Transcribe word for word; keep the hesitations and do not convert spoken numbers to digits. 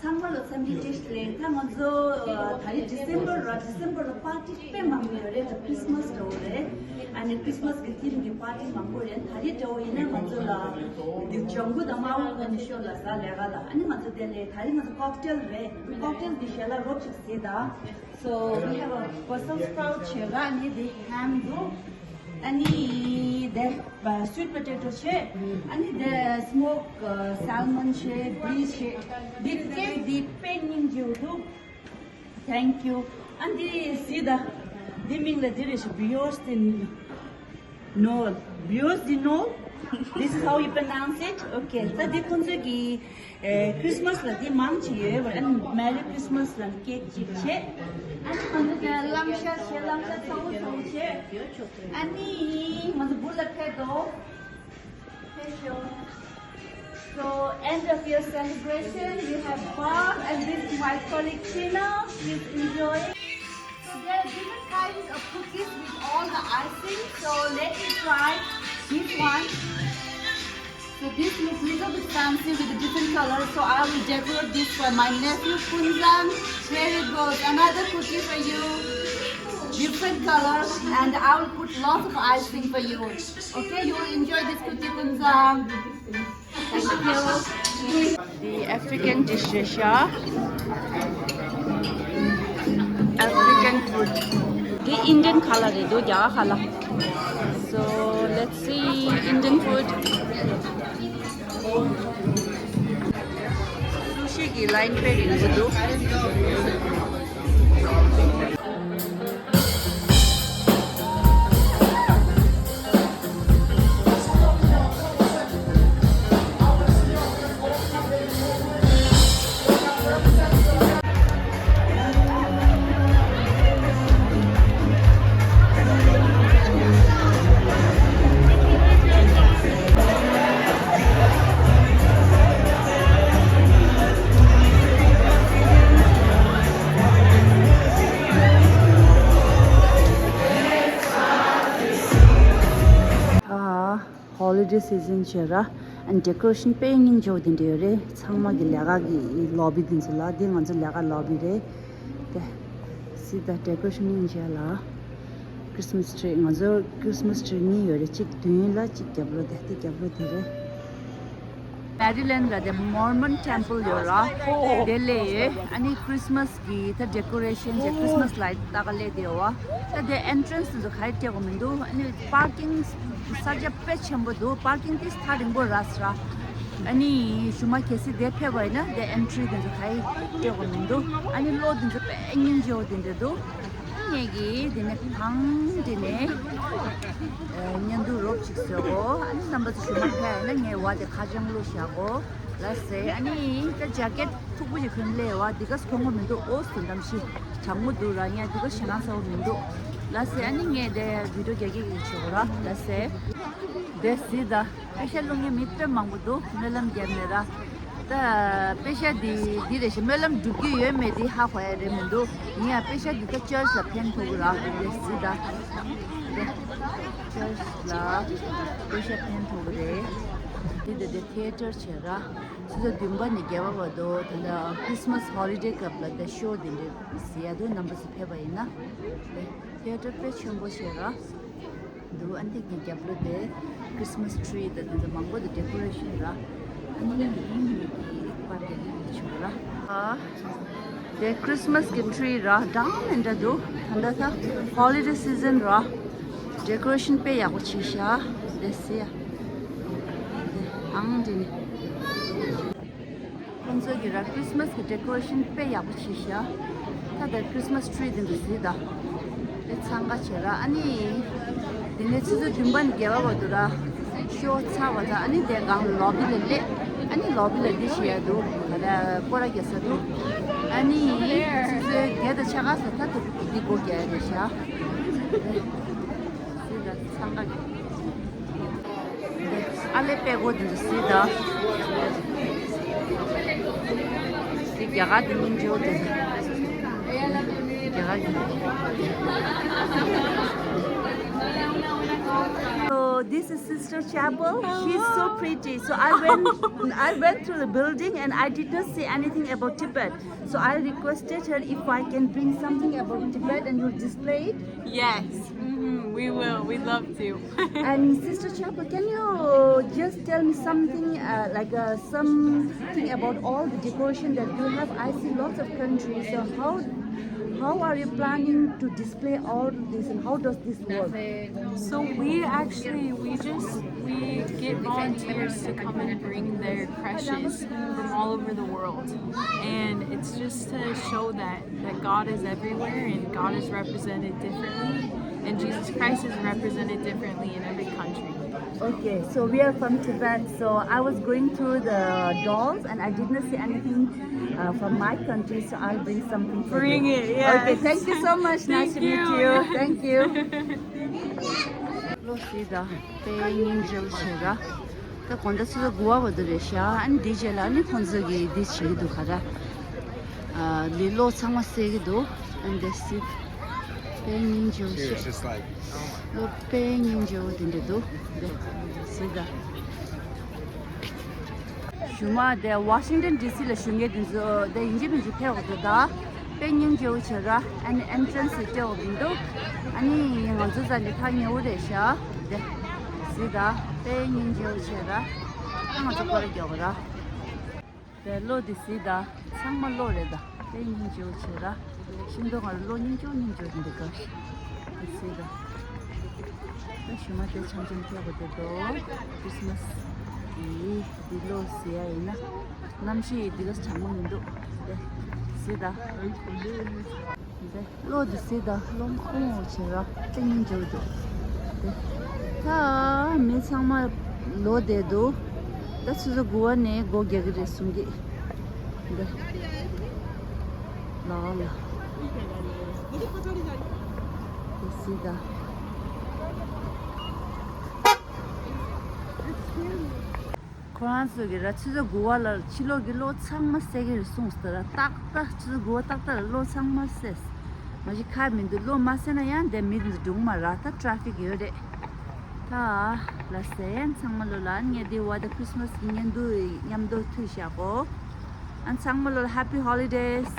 ཚང་མ་ལ་འཚམས་འདྲི་བཀྲ་ཤིས་བདེ་ལེགས། ད་ང་ཚོ་ད་རེས་December་ར། December་ལ་པར་ཊི་དཔེ་མང་པོ་ཡོད་རེད། ད་Christmas་འདྲ་བོ་རེད། ཨ་ནི་Christmas་གི་theme་གི་པར་ཊི་མང་པོ་རེད། ད་རེས་འདྲ་བོ་ཡིན་ན་ང་ཚོ་ལ་འདི་ལྗང་གུ་དང་དམར་པོ་གོན་ནས་ཤོག་ལ་ཟ་ལས་ཀ་ལ། ཨ་ནི་ང་ཚོ་དེ་ལས་ད་རེས་ང་ཚོ་ཀོག་ཊེལ་རེད། ཀོག་ཊེལ་འདི་ཞལ་ལག་རོབ་ཅིག་བཟས་དང་། So we have a Brussels sprout ཆེ་ར། ཨ་ནི་འདི་ham་འདུག་ཨ་ནི་འདི་sweet potato་ཆེ། ཨ་ནི་འདི་smoke salmon་ཆེ། འདི་ཆེ། འདི་ཀེག་འདི་དཔེ་སྙིང་རྗེ་པོ་འདུག Thank you. ཨ་འདི་གཟིགས་དང་། འདི་མིང་ལ་འདི་རེད་ཤག Brioche de Noël. Brioche de Noël. This is how you pronounce it? Okay. ད་འདི་ཁོང་ཚོས་ཀྱི་ཨེ་Christmas་ལ་འདི་མང་ཆེ་ཡོད་པ། ཨ་ནི་Merry Christmas་ལ་ཀེག་ཅིག་བྱས། ཨ་ནི་ང་ཚོ་གི་གླང་ཤ་བྱས། གླང་ཤ་ཚ་བོ་ཚ་བོ་བྱས། ཨ་ནི་ང་ཚོ་སྦུག་ལ་ཕེབས་དོ། Thank you. So, end of your celebration, you have bath, and this is my colleague Tina. Please enjoy. So there are different kinds of cookies with all the icing. So let me try this one. So this looks little bit fancy with the different colors. So I will decorate this for my nephew Kunzang. Here it goes, another cookie for you. Different colors, and I will put lots of icing for you. Okay, you will enjoy this cookie, Kunzang. Thank you. འདི་African dish་རེད་ཤག African food. འདི་Indian་ཁ་ལག་རེད་འདུག་རྒྱ་གར་ཁ་ལག So let's see Indian food. སུ་ཤི་གི་ལའིན་དཔེ་རིང་པོ་འདུག་ཨ། Holiday season་བྱས་ར། ཨ་ནི་decoration་དཔེ་སྙིང་རྗེ་པོ་དེ་འདྲ་ཡོད་རེད། ཚང་མ་གི་ལས་ཀ་གི་lobby་དེ་ཚོ་ལ། འདི་ང་ཚོ་ལས་ཀ་lobby་རེད། དེ་see the decoration་སྙིང་རྗེ་ལ། Christmas tree། ང་ཚོ་Christmas tree་གཉིས་ཡོད་རེད། གཅིག་མདུན་ལ་གཅིག་རྒྱབ་ལོགས། དེ་དེ་རྒྱབ་ལོགས་དེ་རེད། Maryland་ལ་དེ་Mormon Temple་ཡོད་ར། དེ་ལས་ཨ་ནི་Christmas་གི་ད་decoration་བྱས། Christmas light་ཏག་ལས་དེ་ཡོད་བ། ད་དེ་entrance་དེ་ཚོ་ག་རེ་སྤྲད་དགོས་མི་འདུག་ཨ་ནི་parking་ས་ཆ་དཔེ་ཆེན་པོ་འདུག Parking་དེ་ཐག་རིང་པོ་ར་ས་ར། ཨ་ནི་གཞུག་མ་གལ་སྲིད་དེ་ཕེབས་པ་ཡིན་ན་དེ་entry་དེ་ཚོ་ག་རེ་སྤྲད་དགོས་མི་འདུག་ཨ་ནི་གློག་དེ་ཚོ་དཔེ་སྙིང་རྗེ་པོ་དེ་འདྲ་འདུག་ངས་ཀྱིས་དེ་ནས་གང་དེ་ནས་བརྙན་ཐུང་རོབ་ཅིག་བཟོས་གོ་ཨ་ནི་རྣམ་པ་ཚོ་གཞུག་མ་ཕེབས་ཡིན་ན་ངས་བ་དེ་ཁ་བྱང་བླུགས་བཞག་གོ་ལ་ཟེར། ཨ་ནི་ད་jacket་མཐུག་པོ་ཞིག་གོན་སླེབས་བ། འདི་ག་གོན་གོ་མི་འདུག་ཨོ་སི་དུ་གནམ་གཤིས་གྲང་མོ་འདུག་ར། ངས་འདི་ག་ཞེད་སྣང་ཚ་བོ་མི་འདུག་ལ་ཟེར། ཨ་ནི་ངས་དེ་video་རྒྱག་གི་ཡོད་ཆོག་ར་ལ་ཟེར། དེ་གཟིགས་དང་། པེ་ཤ་བླུག་མཁན་མི་དཔེ་མང་པོ་འདུག་སྨོན་ལམ་རྒྱབ་ནས་ར། ད་པེ་ཤ་འདི་འདི་རེད་ཤག་སྨོན་ལམ་འགྲུབ་ཀྱི་ཡོད་མེད་འདི་ཧ་གོ་ཡ་རེད་མི་འདུག་ཡིན་ཡང་པེ་ཤ་འདི་ད་church་ལ་འཕེན་ཐུབ་ཀྱི་ར། དེ་གཟིགས་དང་། church་ལ་པེ་ཤ་འཕེན་ཐུབ་ཀྱི་རེད། འདི་ད་དེ་theatre་བྱས་ར། ཆུ་ཚོད་བདུན་པ་ནས་བརྒྱད་པ་བར་དུ་ད་ལྟ་Christmas holiday་སྐབས་ལ་ད་show་འདི་འདྲ་གཟིགས་ཡ་འདུག་རྣམ་པ་ཚོ་ཕེབས་པ་ཡིན་ན། theatre་དཔེ་ཆེན་པོ་བྱས་ར། འདུག་ཨ་འདི་གི་རྒྱབ་ལོགས་དེ་Christmas tree་དང་དེ་ཚོ་མང་པོ་དང་decoration་ར། ཨ་ནི་ཡིན་ནི་གི་པར་དེ་ནི་མི་ཆུང་ར། ཨ་དེ་Christmas་གི་tree་ར། གྲངས་མེད་འདྲ་འདུག་ད་ལྟ་ད་holiday season་ར། decoration་དཔེ་ཡག་པོ་བྱས་ཤག་དེ་སི་ཡ། ཨང་དེ་ནི། ཁོང་ཚོ་གི་ར་Christmas་གི་decoration་དཔེ་ཡག་པོ་བྱས་ཤག་ད་ལྟ་Christmas tree་དེ་འདུག་གཟིགས་དང་། དེ་འཚང་ཁ་བྱེད་ར། ཨ་ནི་དེ་ནས་ཆུ་ཚོད་བདུན་པ་ནས་བརྒྱད་པ་བར་དུ་ར་show་ཚར་བ་དང་། ཨ་ནི་དེ་སྒང་lobby་ལ་སླེབས། ཨ་ནི་lobby་ལ་འདི་བྱེད་ཡ་འདུག་ད་ལྟ་སྐོར་ར་རྒྱག་ས་འདུག་ཨ་ནི་ཆུ་ཚོད་བརྒྱད་དང་ཕྱེད་ཀ་ཙམ་ད་དུ་འདི་སྒོ་རྒྱག་ཡ་རེད་ཤག་གཟིགས་དང་། འཚང་ཁ་བྱེད། ཨ་ལེ་དཔེ་གོ་དེ་ཚོ་གཟིགས་དང་། དེ་རྒྱ་གར་དེ་སྙིང་རྗེ་པོ་དེ་ཚོ། རྒྱ་གར་གྱི། So this This is Sister Chapel. She's so pretty. So I went, I went to the building and I did not see anything about Tibet. So I requested her if I can bring something about Tibet and you'll display it. Yes, hmm, we will. We'd love to. And Sister Chapel, can you just tell me something, uh, like uh, something about all the decoration that you have? I see lots of countries. So how how are you planning to display all this, and how does this work? So we actually, we just, we get volunteers to come and bring their creches from all over the world. And it's just to show that, that God is everywhere and God is represented differently. And Jesus Christ is represented differently in every country. Okay, so we are from Tibet. So I was going through the dolls and I did not see anything uh, from my country. So I'll bring something for Bring you. It, yes. Okay, thank you so much. Nice to meet you. Thank you. Hello, Sita. དཔེ་སྙིང་རྗེ་པོ་བྱེད་ར། ད་དགོང་དག་ཆུ་ཚོད་དགུ་པ་བར་དུ་རེད་ཤག་ཨ་ནི་དེའི་རྗེས་ལ་ཨ་ནི་ཁོང་ཚོ་གིས་འདི་བྱེད་ཀྱི་འདུག་ག་ར། ཨ་འདི་གློག་ཚང་མ་གསལ་གྱི་འདུག་ཨ་ནི་དེ་སྲིད། དཔེ་སྙིང་རྗེ་པོ་བྱེད། གློག་དཔེ་སྙིང་རྗེ་པོ་དེ་འདྲ་འདུག་དེ་སྲིད་ད། གཞུག་མ་དེ་ཝ་ཤིང་ཏན་ཌི་སི་ལ་བཞུགས་མཁན་དེ་ཚོ་དེ་ཡིན་གཅིག་མིན་གཅིག་ཕེབས་འོང་དུས་ད་དཔེ་སྙིང་རྗེ་པོ་བྱེད་ར། ཨ་ནི་ཨེན་ཊི་རན་སི་སྤྲད་འོང་གི་འདུག་ཨ་ནི་ང་ཚོ་ཚ་འདི་ཐག་ཉེ་བོ་རེད་ཤག་དེ་སྲིད་ད་དཔེ་སྙིང་རྗེ་པོ་བྱེད་ར། ད་ང་ཚོ་སྐོར་ར་རྒྱག་ར། དེ་གློག་དེ་གཟིགས་དང་། ཚང་མ་གློག་རེད་ད། དཔེ་སྙིང་རྗེ་པོ་བྱེད་ར། ཤིང་སྡོང་ང་ལ་གློག་སྙིང་རྗེ་པོ་སྙིང་རྗེ་པོ་དེ་འདྲ་དགའ། དེ་གཟིགས་དང་། ད་གཞུག་མ་དེ་འཆམ་འཆམ་ཐེག་པ་དེ་འདུག་ཁྲི་སི་མ་སི་གི་འདི་གློག་གཟིགས་ཡ་ཡིན་ན། གནམ་གཤིས་འདི་ག་གྲང་མོ་མི་འདུག་དེ་གཟིགས་དང་། གློག་འདི་གཟིགས་དང་། གློག་མང་པོ་བྱེད་ར། དཔེ་སྙིང་རྗེ་པོ་འདུག་དེ་ད་མི་ཚང་མ་ལོག་བསྡད་འདུག་ད་ཆུ་ཚོད་དགུ་པ་ནས་སྒོ་རྒྱག་གི་རེད་གསུང་གི། འདི་ལ་ལ་དེ་གཟིགས་དང་། ཁོ་རང་ཚོ་གི་ར་ཆུ་ཚོད་དགུ་པ་ལ་ཕྱི་ལོགས་ཀྱི་གློག་ཚང་མ་གསལ་གྱི་རེད་གསུངས་སོང་ར། ཏག་ཏག་ཆུ་ཚོད་དགུ་པ་ཏག་ཏག་ལ་གློག་ཚང་མ་གསལ། མ་གཞི་ཁ་མི་འདུག་གློག་མ་གསལ་ན་ཡང་དེ་མི་འདུག་མ་ར། ད་ཊ་ར་ཕིག་ཡོད་རེད། ད་ལ་གསལ་ཡང་ཚང་མ་ལོ་ལ་ངས་འདི་བ་ད་ཁྲི་སི་མ་སི་གི་བརྙན་ཐུང་མཉམ་དུ་མཐུད་བཞག་གོ་ཨ་ཚང་མ་ལོ་ལ་Happy Holidays།